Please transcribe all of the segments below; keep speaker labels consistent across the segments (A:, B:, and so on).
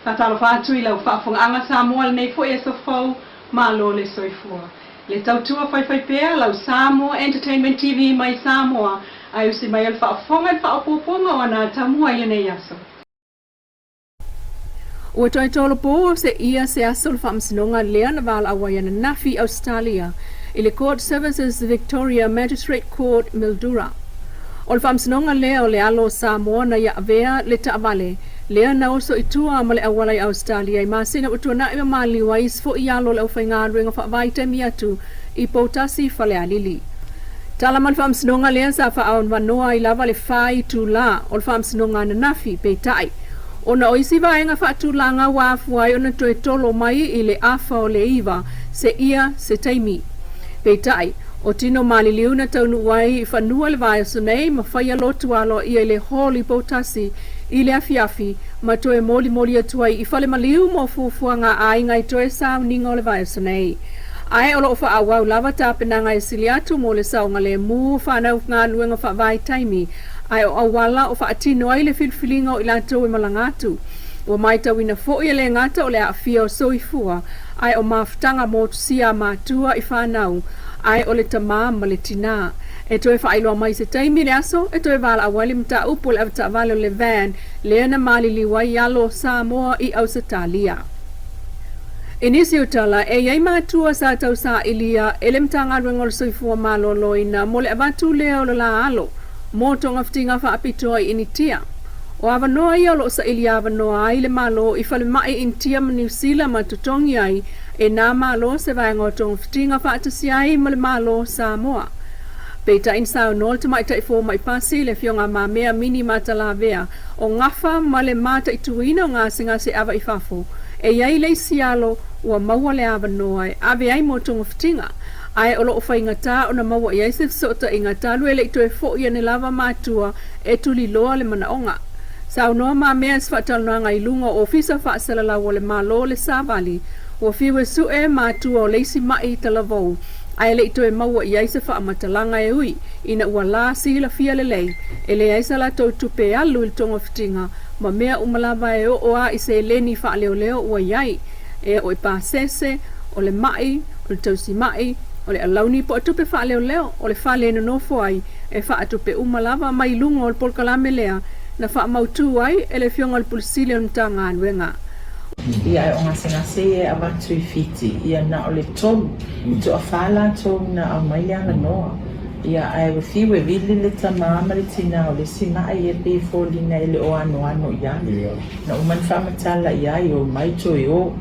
A: Faatalofa atu i lau faafofogaaga Samoa i lenei foi aso fou, malo le soifua. Le tautua faifaipea lau Samoa Entertainment TV mai Samoa ae usi mai o le faafofoga i le faaopoopoga o ana atamua i lenei aso. Ua toe tolopo seia se aso o le faamasinoga lea na valaau ai ananafi i Ausetalia i le Court Services Victoria Magistrate Court Mildura. O le faamasinoga lea o le alo o Samoa na ia avea le taavale lea na oso i tua ma le auala i Ausetalia i masina ua tuanai ma maliu ai isi foi alo o le aufaigaluega faavaitaimi atu i Poutasi i Falealili. Tala ma le faamasinoga lea sa faaavanoa ai lava le fa itula o le faamasinoga ananafi, peitai, ona o isi vaega faatulaga ua afua ai ona toe tolo mai i le afa o le iva seia se taimi. Peitai, o tino maliliu na taunuu ai i fanua le vaiaso nei ma faia lotu aloaia i le hall i Poutasi i le afiafi ma toe molimoli atu ai i Falemaliu mo fuafuaga a aiga i toe sauniga o le vaiaso nei. Ae o lo o faaauau lava tapenaga e sili atu mo le saogalemu o fanau galuega faavaitaimi, ae o auala o faatino ai le filifiliga o i latou e malaga atu. Ua maitauina foi e le gata o le aafia o soifua, ae o mafutaga motusia a matua i fanau, ae o le tamā ma le tinā. E toe faailoa mai se taimi le aso e toe valaau ai le mataupu o le avetaavale o le van lea na maliliu ai alo o Samoa i Ausetalia. I nisi o tala, e i ai matua sa tausailia e le Matagaluega o le Soifua Maloloina mo le avatu lea o le la alo mo togafitiga faapitoa i Initia. O avanoa ia o lo o saili avanoa ai le Malo i falemai i Initia ma Niu Sila ma totogi ai e nā Malo se vaega o togafitiga faatasi ai ma le Malo o Samoa. Peitai na saunoa le Tamaitai Fomai Pasi, le Afioga a Mamea Mini Matalavea, o gafa ma le mataituina o gasegase ava i fafo, e i ai le isi alo ua maua le avanoa e ave ai mo togafitiga, ae o lo o faigata ona maua i ai se fesootaiga talu e le i toe foi ane lava matua e tuliloa le manaoga. Saunoa Mamea i se faatalanoaga i luga o Ofisa Faasalalau o le Malo le Savali, ua fiu e sue matua o le isi maʻi talavou ae le i toe maua i ai se faamatalaga e ui ina ua la silafia lelei e leai sa latou tupe alu i le togafitiga ma mea uma lava e oo a i seleni faaleoleo ua i ai, e oo i pasese, o le maʻi, o le tausimaʻi, o le alauni po o tupe faaleoleo, o le fale e nonofo ai, e faatupe uma lava mai luga o le polokalame lea na faamautū ai e le Afioga i le Pule Sili o le Matagaluega.
B: Ia ae o gasegase ia e avatu i Fiti, ia na o le tolu, e toafa latou na aumai le avanoa. Ia ae ua fiu e vili le tamā ma le tinā o le isi maʻi ia pei e foliga e le o anoano i ai. Na uma ona faamatala i ai, omai toe o.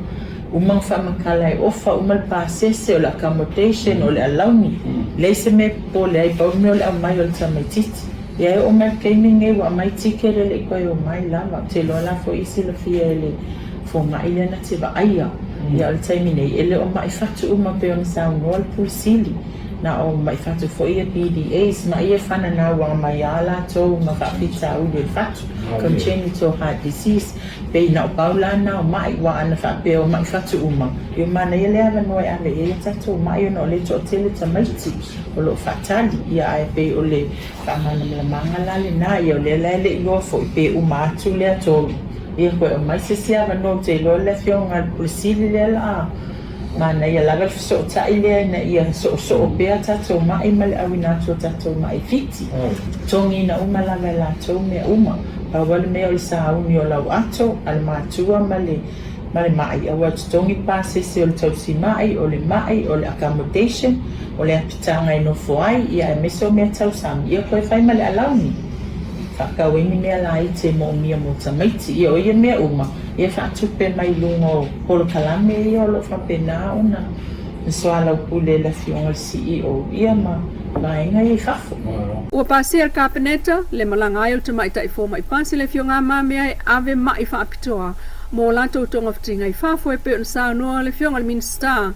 B: Uma ona faamatala e ofa uma le pasese, o le accommodation, o le alauni. Leai se mea e popole ai, pau le mea o le aumai o le tamaititi. Ia e oo mai le taimi lenei ua aumai ticket e le i toe omai lava. Ou te iloa la foi e silafia e le fomai lea na te vaaia. Ia o le taimi nei e le o maʻi fatu uma pei ona saunoa le Pule Sili. Na o maʻi fatu foi ia BDAs, maʻi ia fananau mai a latou ma faafitauli o le fatu, congenital heart disease. Pei na o pau la na o maʻi, ua ana faapea o maʻi fatu uma, ia manaia le avanoa e ave i ai a tatou maʻi ona o lea e toatele tamaiti o lo o faatali, ia ae pei o le faamalamalamaga la lena, ia o lea la e le i iloa foi pe uma atu lea tolu, ia toe aumai se isi avanoa. Ou te iloa le afioga i le Pule Sili lea la manaia lava le fesootai lea ina ia soosoo pea tatou maʻi ma le auina atu o tatou maʻi Fiti, totogiina uma lava e latou mea uma. Pau lava le mea o le sauni o lau ato a le matua ma le ma le maʻi, aua e totogi le pasese o le tausi maʻi, o le maʻi, o le accommodation, o le apitaga e nofo ai, ia aemaise o mea tau sami, ia toe fai ma le alauni. Faatau ai ni mea laiti e moomia mo tamaiti. Ia o ia mea uma, ia faatupe mai luga o polokalame ia o lo o faapena ona soalaupule e le Afioga i le CEO ia ma vaega ia i fafo.
A: Ua pasia e le Kapeneta le malaga ai o le Tamaitai Fomai Pasi le Afioga a Mamea e ave maʻi faapitoa mo latou togafitiga i fafo e pei ona saunoa le Afioga i le Minisita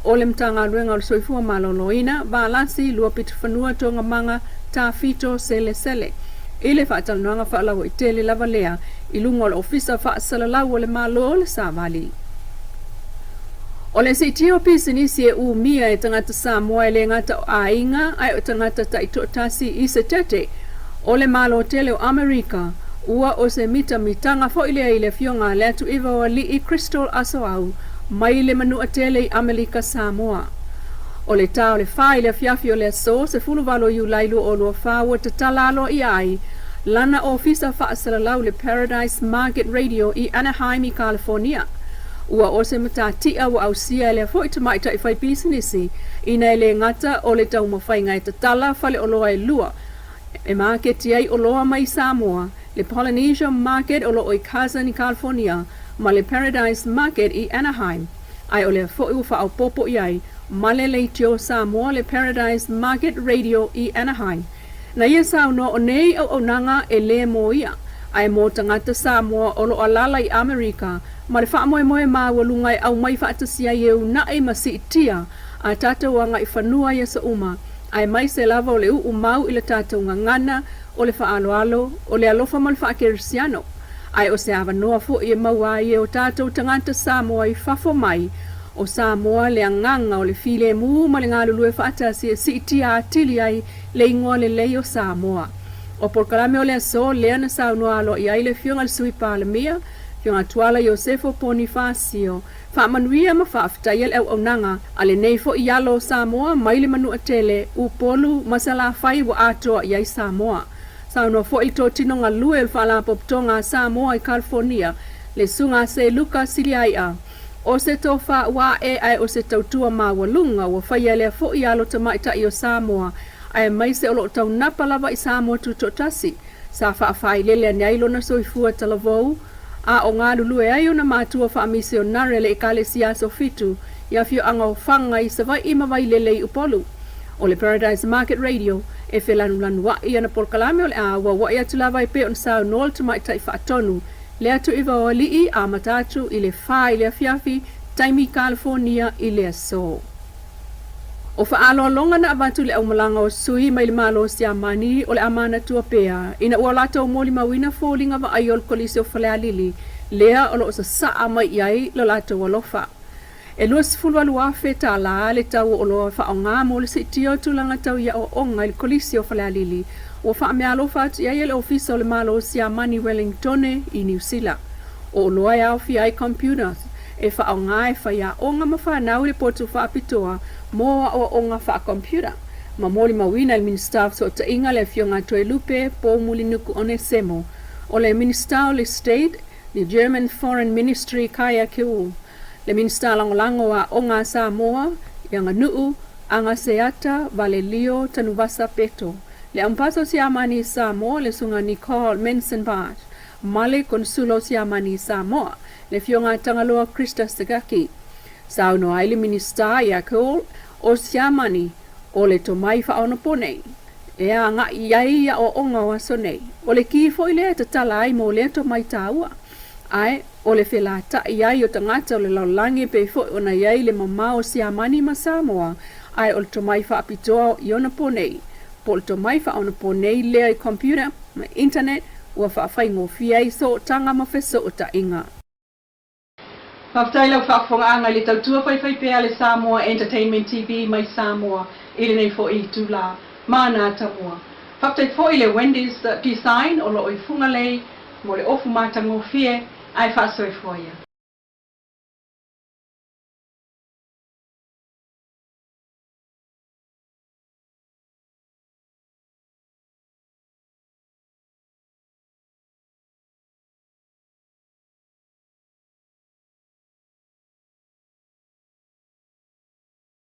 A: o le Matagaluega o le Soifua Maloloina, Valasi Luapitofanua Togamaga Tafito Selesele i le faatalanoaga faalauaitele lava lea i luga o le Ofisa Faasalalau o le Malo le Savali. O le siitia o pisinisi e umia e tagata Samoa e le gata o aiga ae o tagata taitoatasi i se tete o le Malo tele o Amerika. Ua o se mitamitaga foi lea i le Afioga a Leatuivaoalii Crystal Asoau mai le Manuatele i Amelika Samoa. O le ta o le fa i le afiafi o le aso 18 o Iulai 2024 ua tatala aloaia ai lana ofisa faasalalau le Paradise Market Radio i Anaheim i California. Ua o se matatia ua ausia e lea foi tamaitai faipisinisi ina e le gata o le taumafaiga e tatala faleoloa e lua e maketi ai oloa mai Samoa, le Polynesia Market o loo i Carson i California ma le Paradise Market i Anaheim. Ae o lea foi ua faaopoopo i ai ma le Leitio Samoa le Paradise Market Radio i Anaheim. Na ia saunoa o nei auaunaga e lē mo ia, ae mo tagata Samoa o lo o alaala i Amerika ma le faamoemoe maualuga e aumai faatasi ai e unaʻi ma siitia a tatou agaifanua i aso uma, aemaise lava o le uʻu mau i le tatou gagana, o le faaaloalo, o le alofa ma le faakerisiano. Ae o se avanoa foi e maua ai e o tatou tagata Samoa i fafo mai o Samoa le agaga o le filemu ma le galulue faatasi e siitia atili ai le igoa lelei o Samoa. O polokalame o le aso lea na saunoa aloaia ai le Afioga i le Sui Palemia, Afioga Tuala Iosefo Ponifasio, Faamanuia ma faafetaia le auaunaga a lenei foi alo o Samoa mai le Manuatele, Upolu ma Salafai ua atoa i ai Samoa. Saunoa foi le totino galue o le Faalapotopotoga a Samoa i California, le Susuga a Seluka Siliai'a, O se tofa ua ae ae o se tautua maualuga ua faia lea foi alo tamaitai o Samoa aemaise o lo o taunapa lava i Samoa Tutoatasi. Sa faafailele ane ai lona soifua talavou, a o galulue ai ona matua faamisionare a le Ekalesia Aso Fitu i afioaga o Faga i Savaii ma Vailele i Upolu. O le Paradise Market Radio e felanulanuaʻi ana polokalame o le a auauaʻi atu lava e pei ona saunoa le tamaitai faatonu Leatuivaoalii amata atu i le fa i le afiafi taimi California i le aso. O faaaloaloga na avatu i le aumalaga o sui mai le Malo o Siamani o le a manatua pea ina ua latou molimauina foliga vaaia o le Kolisi o Falealili lea o lo o sasaa mai i ai lo latou alofa. E $28,000 tālā le tau o oloa faaaoga mo le siitia o tulaga tau i aoaoga i le Kolisi o Falealili ua faameaalofa atu i ai e le Ofisa o le Malo o Siamani Wellingtone i Niu Sila. O oloa e aofia ai computers e faaaoga e faiaoga ma fanau i le potu faapitoa mo aoaoga faa-computer, ma molimauina e le Minisita o Fesootaiga le Afioga a Toelupe Poumulinuku Onesemo, o le Minisita o le State, le German Foreign Ministry Kaya Kuhl, le Minisita Lagolago o Aoga a Samoa, i Aganuu, Agaseata, Valelio, Tanuvasa Peto, le Ampasa o Siamani i Samoa, le Susuga Nicole Mensenbart, ma le Konesula o Siamani i Samoa, le Afioga a Tagaloa Krista Sagaki. Saunoa ai le Minisita ia Kuhl o Siamani o le tomai faaonoponei e agai i ai i aoaoga o aso nei. O le ki foi lea e tatala ai mo lea tomai taua. Ae, o le felataʻi ai o tagata o le lalolagi pei foi ona i ai le mamao o Siamani ma Samoa, ae o le tomai faapitoa i ona po nei, po o le tomai faaonaponei lea i computer ma internet ua faafaigofie ai sootaga ma fesootaiga. Faafetai lau faafofogaaga i le tautua faifaipea a le Samoa Entertainment TV mai Samoa i lenei foi itula. Mana Atamua. Faafetai foi i le Wendy's Design o lo o i Fugalei mo le ofu matagofie ae faasoifua ia.